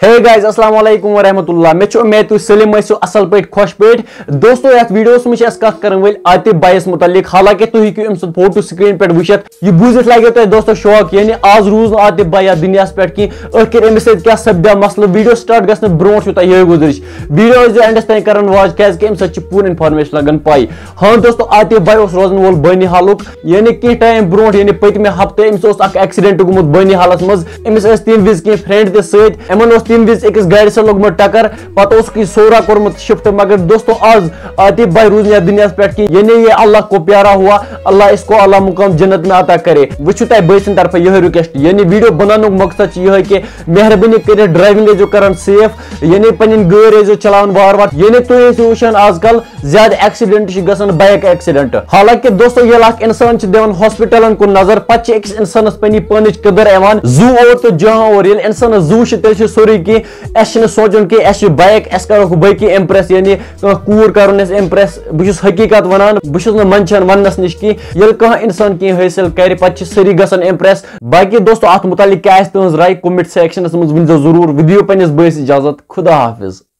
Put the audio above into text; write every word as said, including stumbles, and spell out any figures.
Hey guys, السلام علیکم ورحمۃ اللہ۔ مےٚ چھُ اُمید تُہۍ سٲلِم ٲسِو اَصٕل پٲٹھۍ، خۄش پٲٹھۍ۔ دوستو، یَتھ ویٖڈیوَس منٛز چھِ اَسہِ کَتھ کَرٕنۍ وٲلۍ عاطف بھایَس مُتعلِق۔ حالانکہ تُہۍ ہیٚکِو أمۍ سُنٛد فوٹو screen پٮ۪ٹھ وٕچھِتھ۔ یہِ بوٗزِتھ لَگیو تۄہہِ دوستو شوق، یعنی آز روٗز نہٕ عاطف بھاے یَتھ دُنیاہَس پٮ۪ٹھ کینٛہہ۔ ٲخِر أمِس سۭتۍ کیٛاہ سَپدیو مسلہٕ؟ ویٖڈیو start گژھنہٕ برونٛٹھ چھُو تۄہہِ یِہوٚے گُزٲرِش، ویٖڈیو ٲسۍزیو endَس تام کَران watch، کیٛازِکہِ اَمہِ سۭتۍ چھِ پوٗرٕ information لَگان پَے۔ ہاں دوستو، عاطف بھاے اوس روزَن وول بٲنی حالُک۔ یعنی کینٛہہ ٹایم برونٛٹھ، یعنی پٔتمہِ ہفتہٕ، أمِس اوس اکھ accident گوٚمُت بٲنی حالس منٛز۔ أمِس ٲسۍ تَمہِ وِزِ کینٛہہ friend تہِ سۭتۍ۔ یِمن اوس تَمہِ وِزِ أکِس گاڑِ سۭتۍ لوٚگمُت ٹکر، پتہٕ اوسُکھ یہِ سورا کوٚرمُت shift۔ مگر دوستو، آز عاطف بھائی روٗد نہٕ یَتھ دُنیاہس پٮ۪ٹھ کینٛہہ۔ یعنی یہ اللہ کو پیارا ہوا، اللہ اس کو اعلیٰ مقام جنت میں عطا کرے۔ وٕچھِو تۄہہِ بٲے سٕنٛدِ طرفہٕ یِہوٚے request۔ یعنی ویٖڈیو بناونُک مقصد چھُ یِہوٚے کہِ مہربٲنی کٔرِتھ driving ٲسۍزیو کران safe، یعنی پنٕنۍ گٲڑۍ ٲسۍزیو چلاوان وارٕ وارٕ۔ یعنی تُہۍ ٲسِو وٕچھان آز کل زیادٕ accident چھِ گژھان، bike accident۔ حالانکہ دوستو، ییٚلہِ اکھ انسان چھِ دِوان ہاسپٹلن کُن نظر، پتہٕ چھِ أکِس انسانس پننہِ پانٕچ قدر یِوان۔ زُو اور تہٕ جہاں اور۔ ییٚلہِ انسانس زُو چھِ، تیٚلہِ چھِ سورُے کینٛہہ۔ اَسہِ چھِنہٕ سونٛچُن کینٛہہ، اَسہِ چھِ bike، اَسہِ کرو bike impress، یعنی کانٛہہ کوٗر کرُن اَسہِ impress۔ بہٕ چھُس حقیٖقت ونان، بہٕ چھُس نہٕ منٛدچھان وننس نِش کینٛہہ۔ ییٚلہِ کانٛہہ انسان کینٛہہ حٲصِل کرِ، پتہٕ چھِ سٲری گژھان impress۔ باقی دوستو، اتھ متعلق کیٛاہ آسہِ تُہنٛز راے؟ Comment sectionس منٛز ؤنۍزیو ضروٗر۔ وۄنۍ دِیِو پننِس بٲیِس اجازت۔ خدا حافظ۔